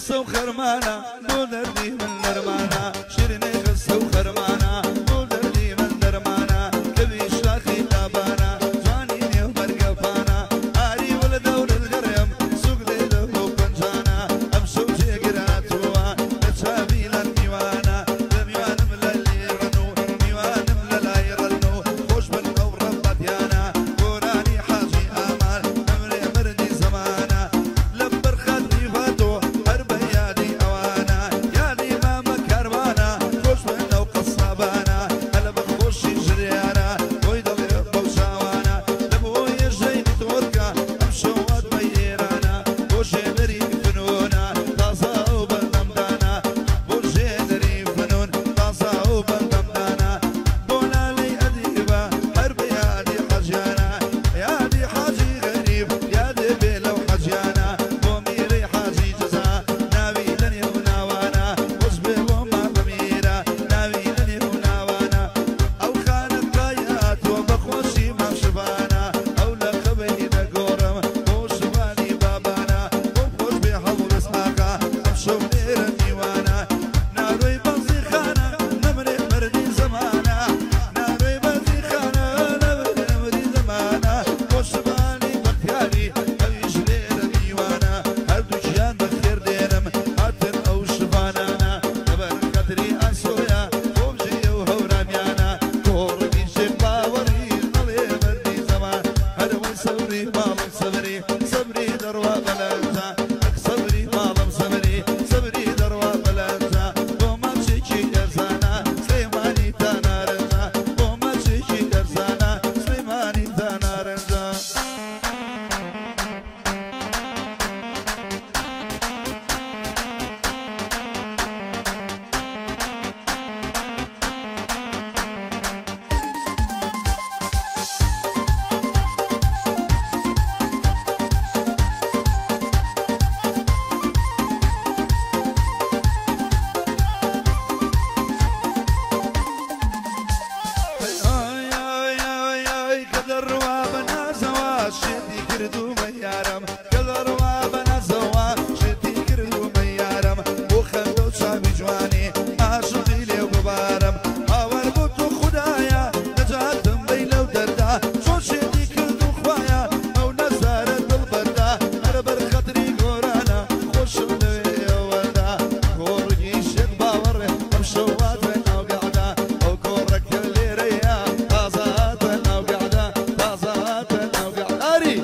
خسە و خەرمانە بۆ دەردی من دەرمانە شیرینی خسە و خەرمانە بۆ دەردی من دەرمانە کەوی شاخی لابانە جوانی نێو بەرگەپانە ئاری وە لە دەورت گەڕێم سوک لێ لە بۆ پەنجانە ئەمشەو جێگراتووە لە چاوی لە میوانە لە میوانم لە لێڕن و میوانم لە لای ڕەن و خۆش بن ئەو ڕەبەتیانە گۆرانی حاجی ئامان ئەمرێ مردی زەمانە لەبەر خاتری فاتۆ هەر بە یادی ئەوانە یادی مامە کاروانە خۆش بن ئەو قەسابانە هەلە بە خۆشی ژریانە بۆی دەڵێ بەو چاوانە لە بۆیە ژەینی تۆرکە ئەم شەوات بە ئێرانە بۆ ژێنەری فنونە تازە ئەو بەندەمدانە بۆ ژێنەری فنون تازە ئەو بەندەمدانە بۆ لالەی ئەدیبە هەر بە یادی حەجیانە یادی حاجی غەریب یادێ بێ لەو حەجیانە بۆ میرەی حاجی جەزا ناوی لە نێو ناوانە خۆش بێ بۆ مامەمیرە ناوی لە نێو ناوانە ئەو خانەقایاتوە بە خۆشی مام شڤانە ئەو لە قەبەی دەگۆڕم بۆ شڤانی بابانە بۆ خۆش بێ هەوڵ ئیسحاقا ئەم شەو لێرە میوانە نارۆی بەنزیخانە نەمرێ مردی زەمانە نارۆی بەنزیخانە نەمرێ مردی زەمانە بۆ شڤانی بەختیاری ئەویش لێرە میوانە هەردووکیان بەخێر دێنم هاتن ئەو شڤانانە لەبەر خەتری ئاسۆیە بۆ بژێ و هەورامیانە کۆڕگی شێخ باوەڕی ئەڵێ مردی زەمان هەرەوەی سەوری ماڵم سەبری سەبری دەڕوا بەلەنجا سەبری ماڵم سەبری سەبری دەڕوا بەلەنجا بۆ ماچێکی ئەرزانە سلێمانی تا نارنجا بۆ ماچێکی ئەرزانە سلێمانی تا نارنجا. ئای ئای ئای ئای کە دەڕوا بە نازەوە شێتی کردوومە یارم کە دەڕوا بە نازەوە شێتی کردوومە یارم بۆ خەندە و چاوی جوانی عاشقی لێو ببارم هاوار بۆ تۆ خودایە نەجاتم بەی لەو دەردا چۆن شێتی کرد و خوایە ئەو نەزارە دڵ بەردا هەرە بەر خەتری گۆرانە خۆشم دەوێ ئەوەدا کۆڕگی شێخ باوەڕێ ئەم شەواتە ناوگەعدا ئەو کۆڕەکە لێرەیە تازاتە ناوگەعدا تازاتە ناوگەعدا ئاری.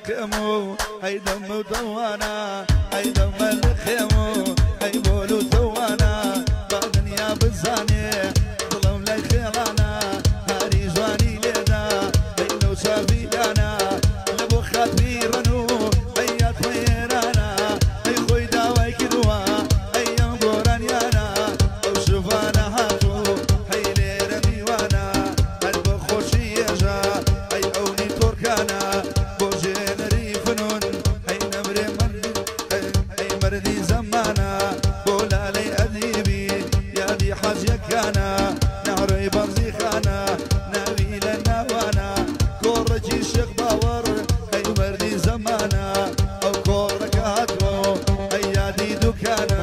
الخيمو هاي دم ودوانا هاي دم الخيمو هاي بولو توانا بعدن يا بزاني ظلم لي خيرانا هاري جواني ليدا هاي لو شافي انا لبو خاطري رنو هيا طيرانا هاي خوي داوي كدوا هاي ينبوران يانا او شوفانا هاتو هاي ليرة ميوانا قلب خوشي يجا هاي اوني تركانا بوجينري فنون هاي نمري مردي هاي مردي زمانا بولالي أديبي يا دي حاجيكانا نهري برزيخانا ناوي لنا وانا كورجي شيخ باور هاي مردي زمانا او كورك هاتو هاي يا دي دكانا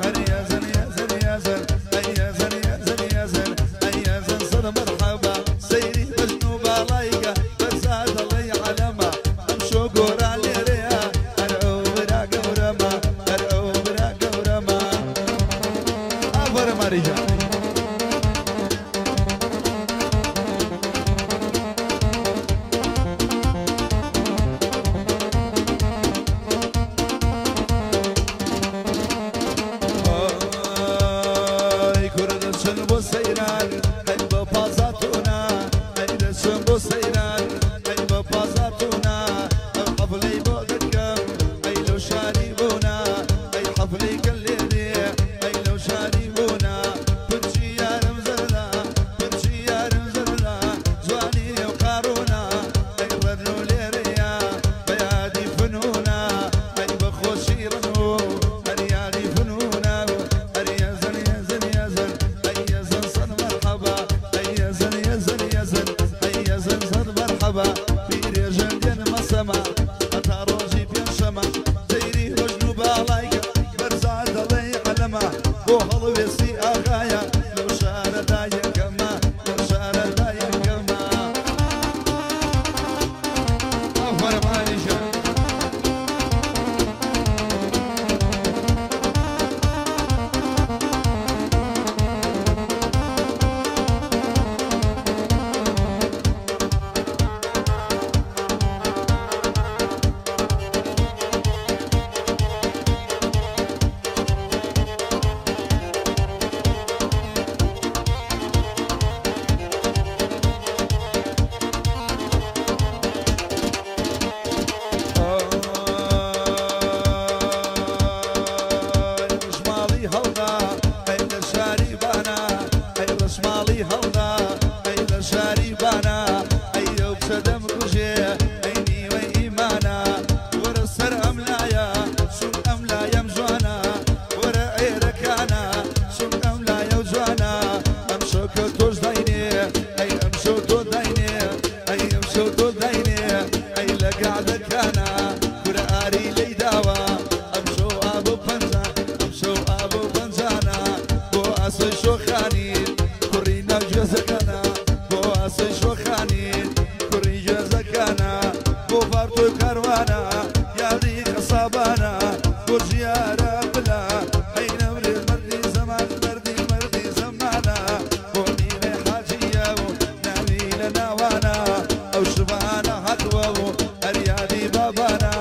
هل يا زن يا زن يا زن هاي يا زن يا زن يا زن هاي يا زن صد مرحبا سيري مجنوبة لايقة بس هذا الله يعلمها امشو قور علي ريا العوبرا قورما العوبرا قورما افر ماريجا ئای کورە دەچن بۆ سەیران ئەی بە پازاتۆنا ئەی دەچن بۆ سەیران ئەی بە پازاتۆنا ئەم حەفلەی بۆ دەکەم ئەی لەو شاری بوونا ئەی حەفلەی کەن لێرێ ئەی لەو شاری بوونا پرچی یارم زەردا پرچی یارم زەردا جوانی نێو قاڕوونا ئەی ڕەدن و لێرەیە بە یادی فنوونا ئەی بە خۆشی ڕنوو هەر یادی فنوونا هەر یەزن یەزن یەزن ئەی یەزن سەد مەرحەبا ئەی یەزن یەزن یەزن ئەی یەزن سەد مەرحەبا پیرێژن دێنمە سەما هەتا ڕۆژی پێنجشەمە سەیری وەژن و باڵایکە بەرزا دەڵێی عەلەمە بۆ هەڵوێستی ئاغایە لەو شارەدا یەکەمە لەو شارەدا یەکەمە ئافەرم عالیشە. ئای ڕەشماڵی هەڵدا ئەی لە شاری بانا ئەی ڕەشماڵی هەڵدا ئەی لە شاری بانا ئەی ئەو کچە دەمکوژێ ئەی نیوەی ئیمانە وەرە سەر ئەم لایە چون ئەم لایم جوانە وەرە ئێرەکانە چون ئەم لایە و جوانە ئەم شەو کە تۆش داینێ ئەی ئەم شەو تۆ داینێ ئەی ئەم شەو تۆ داینێ ئەی لە گەعدەکانە کورە ئاری لێی داوە ئەم شەو ئابۆ پەنجا ئەم شەو ئابۆ پەنجانە بۆ ئاسۆی شۆخانی کوڕی ناو گوێزەکانە بۆ ئاسۆی شۆخانی کوڕی گوێزەکانە بۆ پارتۆی کاروانە یادی قەسابانە بۆ ژیارە بلا ئەی نەمرێ مەردی زەمان مەردی مەردی زەمانە بۆ میرەی حاجیە و ناوی لە ناوانە ئەو شبانە هاتووە و هەر یادی بابانە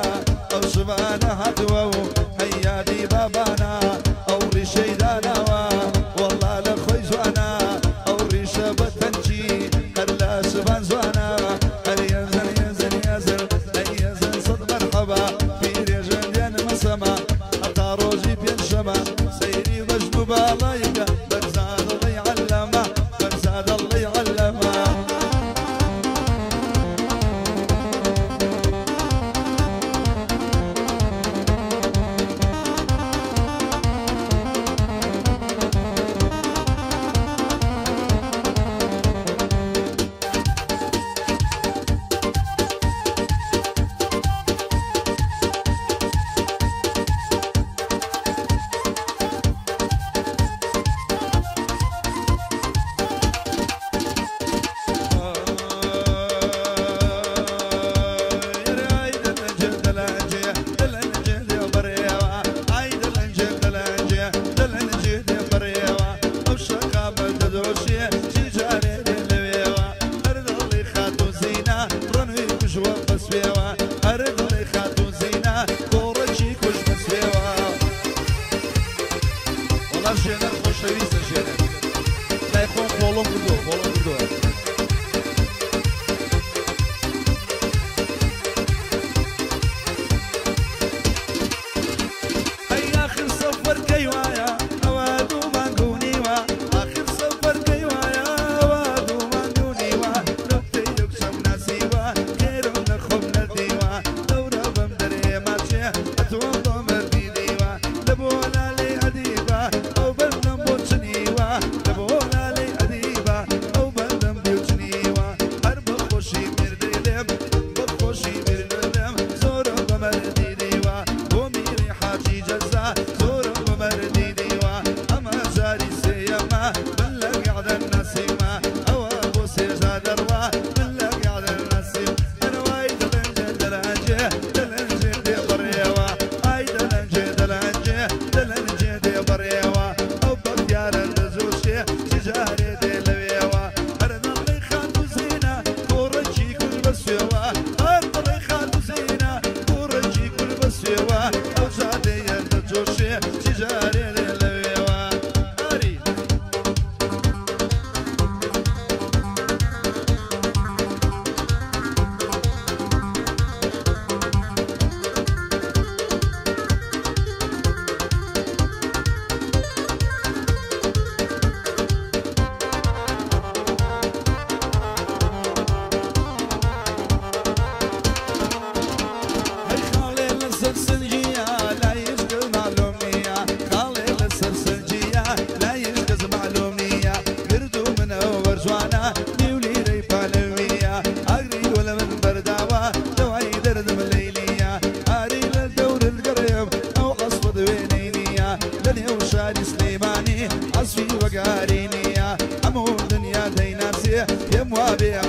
ئەو شبانە هاتووە و هەی یادی بابانە ئەو ڕیشەی داناوە وەڵا لە خۆی جوانە ئەو ڕیشە بە تەنجی هەر لە شبان جوانە هەر یەزن یەزن یەزن ئەی یەزن سەد مەرحەبا پیرێژن دێنمە سەما هەتا ڕۆژی پێنجشەمە سەیری بەژن و باڵایکە بەرزاد دڵی عەلەمە بەرزاد دڵی عەلەمە.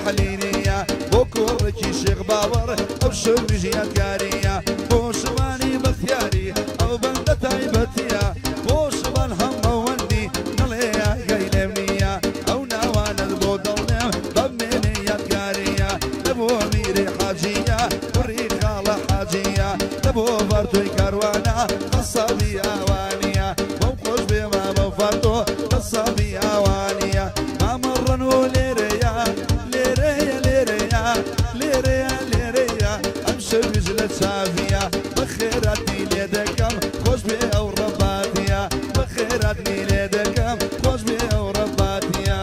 حەلینیە بۆ کوڕێکی شێخ باوەڕ ئەو شەویش یادگاریە بۆ شوانی بەختیاری ئەو بەندە تایبەتیە بۆ شوان هەمەوەندی نەڵێ ئاگای لێم نییە ئەو ناوانت بۆ دڵنێم بەمێنێ یادگاریە لە بۆ میری حاجیە کوڕی خاڵە حاجیە لە بۆ بارتۆی کاروانە قەسابی ئاوانیە بەو خۆش بێ مامە فارتۆ قەسابی ئاوانیە مامەڕەن و لێرەیە لێرەیە لێرەیە لێرەیە لێرەیە ئەم شەویش لە چاویە بەخێراتنی لێ دەکەم خۆش بێ ئەو ڕەباتیە بەخێراتنی لێ دەکەم خۆش بێ ئەو ڕەباتیە.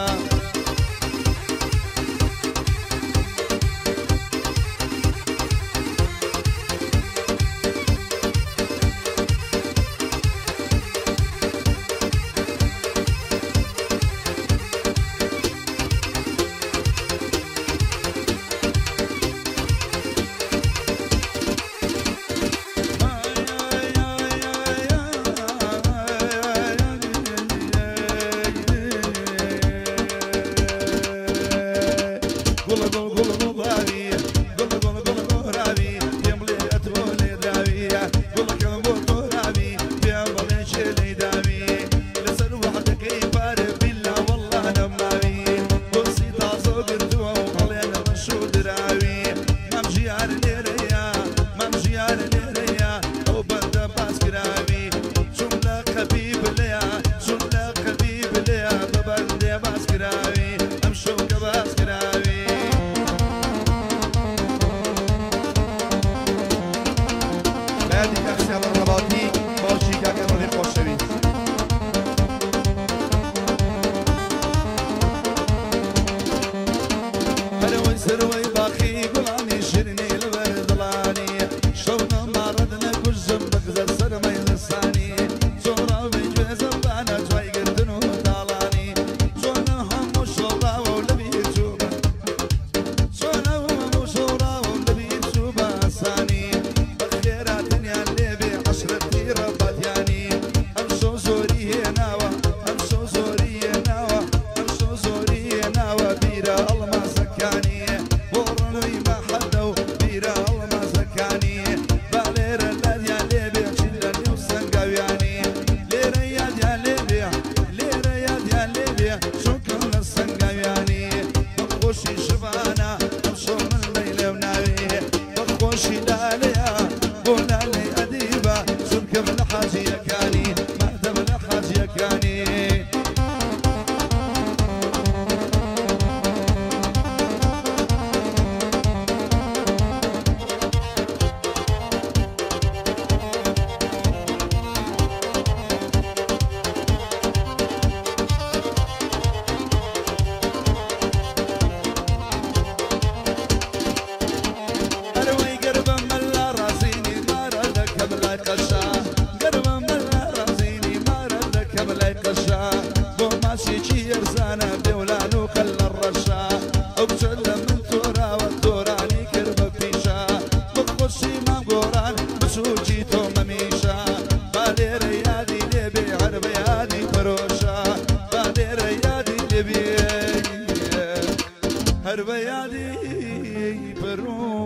هەر بە یادی پەرۆشە.